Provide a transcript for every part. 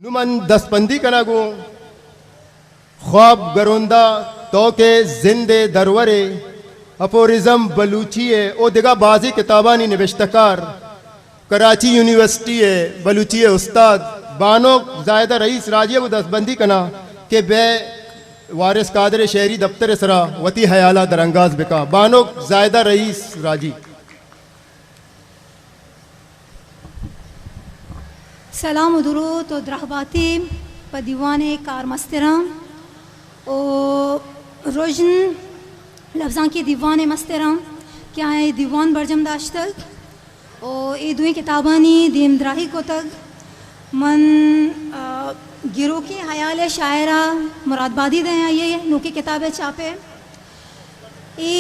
نوں من دستبندی کناں گوں خواب گروندا، تو کہ زند ءِ درورے، اپورزم بلوچی ءِ او دگہ بازیں کتابانی نبشتہ کار، کراچی یونیورسٹی ءِ بلوچی ءِ استاد بانک زاہدہ رئیس راجی ءَ گوں دستبندی کناں کہ بہ وارث قادر ءِ شعری دپتر ءِ سرا وتی ہیالاں درانگاز بکاں۔ بانک زاہدہ رئیس راجی۔ سلام و دروت و درہباتی پہ دیوان ءِ کارمستراں و رژن لبزانکی دیوان ءِ مستراں کہ آیاں اے دیوان برجم داشتگ و اے دوئیں کتابانی دیمدراہی کتگ۔ من، آ، گروکیں ہیال ءِ شاعر ءَ مرادبادی دیاں آئی ءِ نوکیں کتاب ءِ چاپ ءَ۔ اے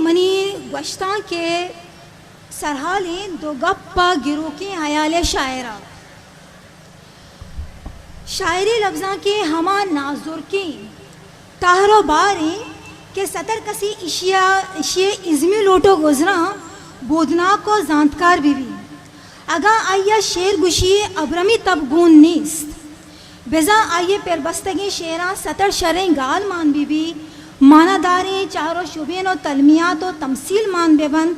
منی گوشتانک ءِ سرحال ایں، دو گپ پہ گروکیں ہیال ءِ شاعر ءَ۔ شاعری لبزانک ءِ ہما نازرکیں تہر و بار ایں کہ ستر کسی ایشی ءَ، ایشی ءِ ازمی لوٹ و گزراں بودناک و زانتکار بہ بی۔ اگاں آئی ءَ شعر گوشی ءِ ابرمی تب گون نیست، بزاں آئی ءِ پربستگیں شعراں ستر شریں گال مان بہ بی، معناداریں چہر و شبین و تلمیحات و تمثیل مان بہ بنت،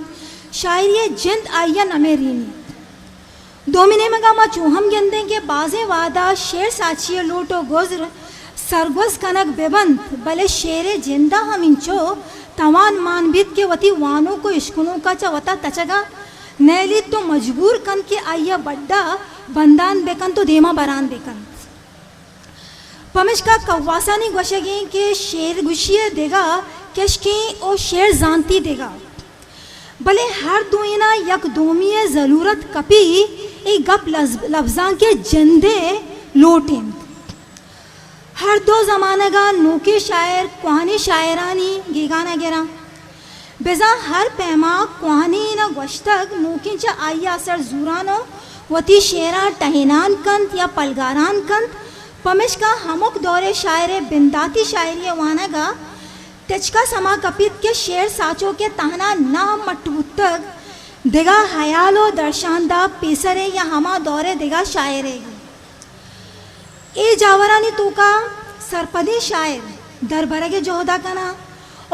شاعری ءِ جند آئی ءَ نمیرینیت۔ دومی نیمگ ءَ ما چو ہم گندیں کہ بازیں وہد ءَ شعر ساچی ءِ لوٹ و گزر سرگوز کنگ بہ بنت، بلے شعر ءِ جند ءَ ہم انچو توان مان بیت کہ وتی وانوک و اشکنوک ءَ چہ وتا تچگ ءَ نئیلیت و مجبور کنت کہ آئی ءَ بڈ ءَ بندان بہ کنت و دیما بران بہ کنت۔ پمشکا کواسانی گوشگ ایں کہ شعر گوشی ءِ دگہ کشکیں و شعر زانتی دگہ۔ بلے ہر دوئیناں یک دومی ءِ زلورت کپی، اے گپ لز-، لبزانک ءِ جند ءِ لوٹ انت۔ ہر دو زمانگ ءَ نوکیں شاعر کوہنیں شاعرانی گیگان ءَ گراں۔ بزاں ہر پیما کوہنیں ءَ گوشتگ، نوکیں چہ آئی ءَ اثر زوران و وتی شعراں ٹہینان کنت یا پلگاران کنت، پمشکا ہمک دور ءِ شاعر ءِ بنداتی شاعری ءِ وانگ ءَ تچک ءَ سما کپیت کہ شعر ساچوک ءِ تہنا نہ مٹ بوتگ، دگہ ہیال و درشاندہ پیسرے یا ہما دور ءِ دگہ شاعرے۔ اے جاورانی توکا سرپدیں شاعر دربرگ ءِ جہد ءَ کناں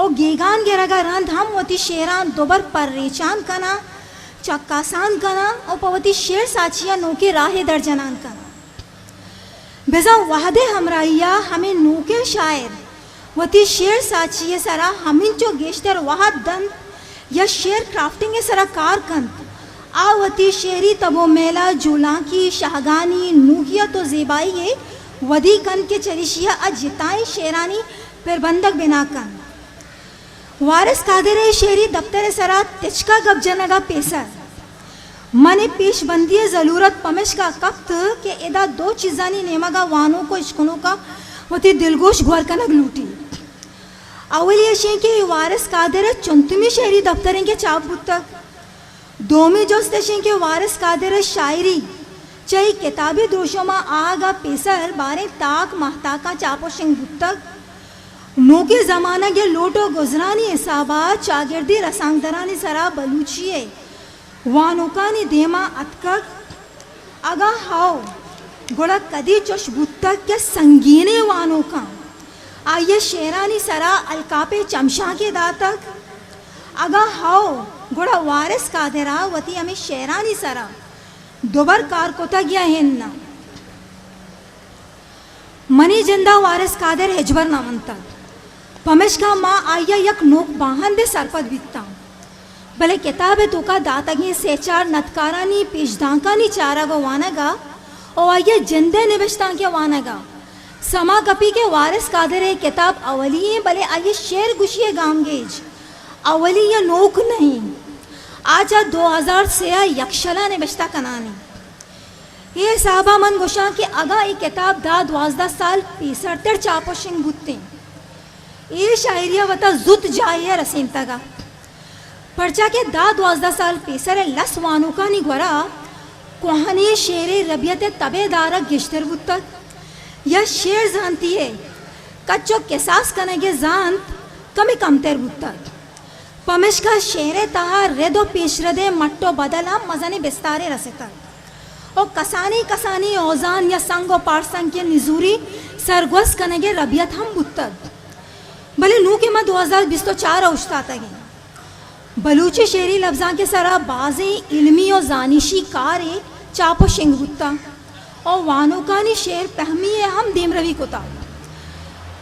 و گیگان گرگ ءَ رند ہم وتی شعراں دوبر پرریچان کناں، چکاسان کناں و پہ وتی شعر ساچی ءَ نوکیں راہے در جنان کناں۔ بزاں وہد ءِ ہمراہی ءَ ہمے نوکیں شاعر وتی شعر ساچی ءِ سرا ہمینچو گیشتر وہد دنت یا شعر کرافٹنگ ءِ سرا کار کنت، آ وتی شعری تب و میل ءَ جولانکی، شہگانی، نوحیت و زیبائی ءَ ودی کنت کہ چریشی ءَ آ جتائیں شعرانی پربندگ بنا کنت۔ وارث قادر ءِ شعری دپتر ءِ سرا تچک ءَ گپ جنگ ءَ پیسر من ءَ پیش بندی ءِ زلورت پمشکا کپت کہ ادا دو چیزانی نیمگ ءَ وانوک و اشکنوک ءَ وتی دلگوش گور کنگ لوٹیت۔ اولی اش انت کہ اے وارث قادر ءِ چنتمی شعری دپتر انت کہ چاپ بوتگ۔ دومی جست اش انت کہ وارث قادر ءِ شاعری چہ اے کتابی دروشم ءَ آہگ ءَ پیسر باریں تاک ماہتاکاں چاپ و شنگ بوتگ۔ نوکیں زمانگ ءِ لوٹ و گزرانی حساب ءَ چاگردی رسانکدرانی سرا بلوچی ءِ وانوکانی دیما اتکگ؟ اگاں ہئو، گڑا کدی چش بوتگ کہ سنگینیں وانوکاں آئی ءِ شعرانی سرا الکاپیں چمشانکے داتگ؟ اگاں ہئو، گڑا وارث قادر ءَ وتی ہمے شعرانی سرا دوبر کار کتگ یا ہند نہ؟ منی جند ءَ وارث قادر ہچبر نہ ونتگ، پمشکا ما آئی ءَ یک نوک باہندے سرپد بیتاں، بلے کتاب ءِ توکا داتگیں سے چار ندکارانی پیشدانکانی چارگ ءُ وانگ ءَ ءُ آئی ءِ جند ءِ نبشتانک ءِ وانگ ءَ سما کپی کہ وارث قادر ءِ کتاب اولی ایں، بلے آئی ءِ شعر گوشی ءِ گامگیج اولی یا نوک نہ ایں۔ آ چہ دو ہزار سے ءَ یکشل ءَ نبشتہ کنان ایں۔ اے حساب ءَ من گوشاں کہ اگاں اے کتاب دہ دوازدہ سال پیسرتر چاپ ءُ شنگ بوتیں، اے شاعری ءَ وتا زوت جاہے ءَ رسینتگ ات، پرچا کہ دہ دوازدہ سال پیسر ءَ لس وانوکانی گورا کوہنیں شعر ءِ ربیت ءِ تب ءِ دارگ گیشتر بوتگ یا شعر زانتی ءِ کچ ءُ کساس کنگ ءِ زانت کمے کمتر بوتگ۔ پمشکا شعر ءِ تہا رد ءُ پیشرد ءِ مٹ ءُ بدل ہم مزنیں بستارے رستگ۔ و کسانیں کسانیں اوزان یا سنگ و پارسنگ کہ نزوری سرگوز کنگ ءِ ربیت ہم بوتگ۔ بلے نوں کہ ما دو ہزار بیست و چار ءَ اوشتاتگ ایں، بلوچی شعری لبزانک ءِ سرا بازیں علمی و زانشی کارے چاپ و شنگ بوتگ و وانوکانی شعر پہمی ءَ ہم دیمروی کتگ۔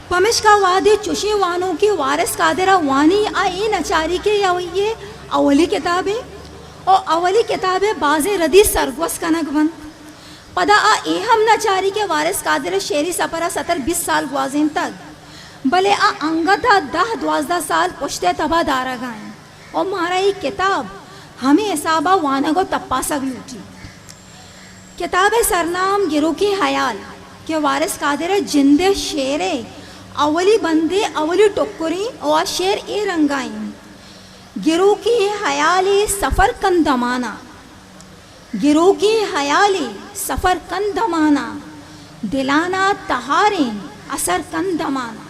پمشکا وہدے چوشیں وانوکے وارث قادر ءَ وانی، آ اے نہ چاری کہ آئی ءِ اولی کتابے و اولی کتاب ءِ بازیں ردی سرگوز کنگ بنت۔ پدا آ اے ہم نہ چاری کہ وارث قادر ءِ شعری سپر ءَ ستر بیست سال گوازینتگ، بلے آ انگت ءَ دہ دوازدہ سال پشت ءِ تب ءَ دارگ ءَ انت و مارا اے کتاب ہمے حساب ءَ وانگ و تپاسگ لوٹیت۔ کتاب ءِ سرنام گروکیں ہیال کہ وارث قادر ءِ جند ءِ شعر ءِ اولی بند ءِ اولی ٹکریں و آ شعر اے رنگ ءَ انت: گروکیں ہیالے سفر کن دمان ءَ، گروکیں ہیالے سفر کن دمان ءَ، دلان ءَ تہاریں اثر کن دمان ءَ۔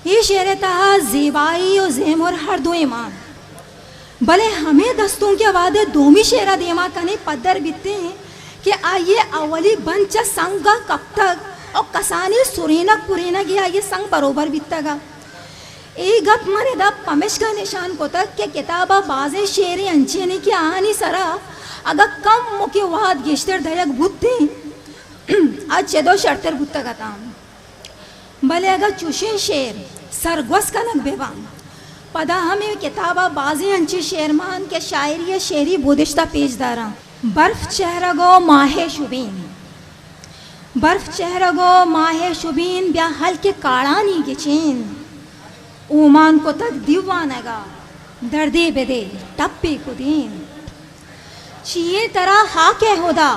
اے شعر ءِ تہا زیبائی و زیمر ہر دوئیں مان، بلے ہمے دستونک ءَ وہدے دومی شعر ءَ دیما کنیں، پدر بیتیں کہ آئی ءِ اولی بند چہ سنگ ءَ کپتگ و کسانیں سرینگ پرینگے آئی ءِ سنگ بروبر بیتگ ءَ۔ اے گپ من ادا پمشکا نشان کتگ کہ کتاب ءَ بازیں شعرے انچیں کہ آہانی سرا اگاں کمکے وہد گیشتر دئیگ بوتیں، آ چد و شرتر بوتگ اتاں۔ بلے اگاں چوشیں شعر سرگوز کنگ بہ باں، پدا ہم اے کتاب ءَ بازیں انچیں شعر مان کہ شاعری ءِ شعری بودشت ءَ پیش داراں۔ برف چہرگ و ماہ شبین، برف چہرگ و ماہ شبین، بیا ہلک کاڑانی گچین۔ اومان کتگ دیوانگ ءَ، دردے بدے ٹپے کدین۔ چیئے ترا ہاک ءِ ہدا،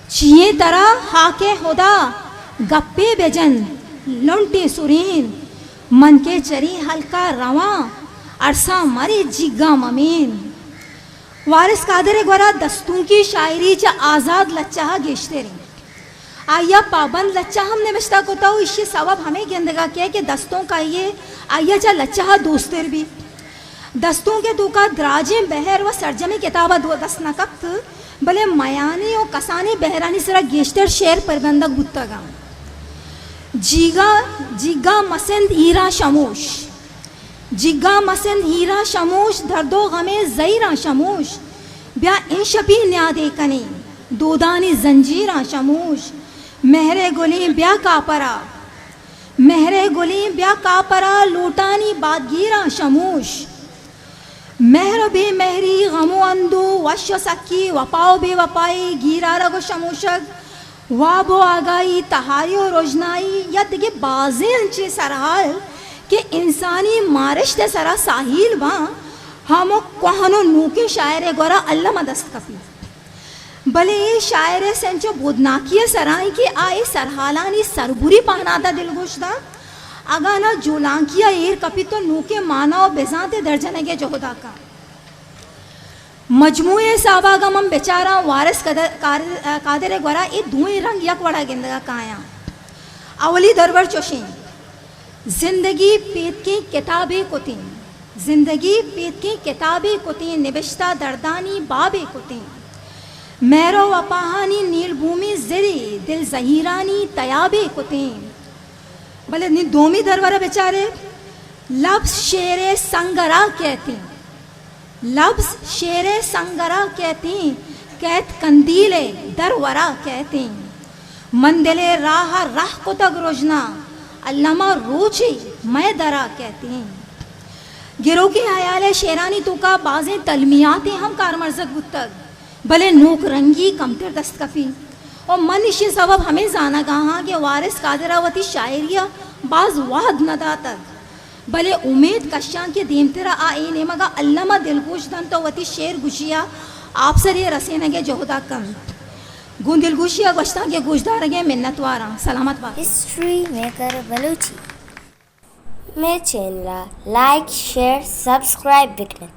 چیئے ترا ہاک ءِ ہدا، گپے بجن لنٹے سرین۔ من کہ چرے ہلک ءَ رواں، ارساں مرے جیگاں ممین۔ وارث قادر ءِ گورا دستونکی شاعری چہ آزاد لچہ ءَ گیشتر انت۔ آئی ءَ پابند لچہ ہم نبشتہ کتہ و ایشی ءِ سوب ہمے گندگ ءَ کئے کہ دستونک آئی ءَ، آئی ءَ چہ لچہ ءَ دوستر بیت۔ دستونک ءِ توکا دراجیں بہر و سرجمیں کتاب ءَ دو دست نہ کپت، بلے میانی و کسانیں بہرانی سرا گیشتر شعر پربندگ بوتگ انت۔ جیگا، جیگا مسند ہیراں شموش، جیگا مسند ہیراں شموش، درد و غمیں زہیراں شموش۔ بیا انشپی نیادے کنیں، دودانی زنجیراں شموش۔ مہر ءِ گلیں بیا کاپرا، مہر ءِ گلیں بیا کاپرا، لوٹانی بادگیراں شموش۔ مہر و بے مہری، غم و اندوہ، وش و سکی، وپا و بے وپائی، گیرارگ و شموشگ، واب و آگاہی، تہاری و رژنائی یا دگہ بازیں انچیں سرحال کہ انسانی مارشت ءِ سرا ساحیل باں، ہمک کوہن و نوکیں شاعر ءِ گورا الم ءَ دست کپیت۔ بلے اے شاعر ءِ سنچ و بودناکی ءِ سرا انت کہ آ اے سرحالانی سربری پہناد ءَ دلگوش دنت، اگاں ناں جولانکی ءَ ایر کپیت و نوکیں مانا و بزانت ءِ درجنگ ءِ جہد ءَ کنت۔ مجموعی حساب ءَ اگاں من بچاراں، وارث قدر-، قار-، قادر ءِ گورا اے دوئیں رنگ یک وڑا گندگ ءَ کایاں۔ اولی درور چوشیں: زندگی پیتکیں کتابے کتیں، زندگی پیتکیں کتابے کتیں، نبشتہ دردانی بابے کتیں۔ مہر و وپاہانی نیل بومی زرے، دل زہیرانی تیابے کتیں۔ بلے نی دومی درور ءَ بچارے، لبز شعر ءِ سنگرا کیتیں۔ لبز شعر ءِ سنگرا کیتیں، کیت قندیل ءِ درورا کیتیں۔ من دل ءِ راہ ءَ رہ کتگ رژنا، الما روچے مئے درا کیتیں۔ گروکیں ہیال ءِ شعرانی توکا بازیں تلمیاتے ہم کارمرزگ بوتگ، بلے نوک رنگی کمتر دست کپی۔ و من ایشی ءِ سوب ہمے زانگ ءَ آں کہ وارث قادر ءَ وتی شاعری ءَ باز وہد نہ داتگ۔ بلے امیت کشاں کہ دیمترا آ اے نیمگا الما دلگوش دنت و وتی شعر گشی ءَ آپسری ءَ رسینگ ءِ جہد ءَ کنت۔ گوں دلگوشی ءَ گوشتانک ءِ گوشدارگ ءِ منتواراں۔ سلامت بات۔ ہسٹری میکر بلوچی۔ مئے چینل ءَ لائک، شیئر، سبسکرائب بکن ات۔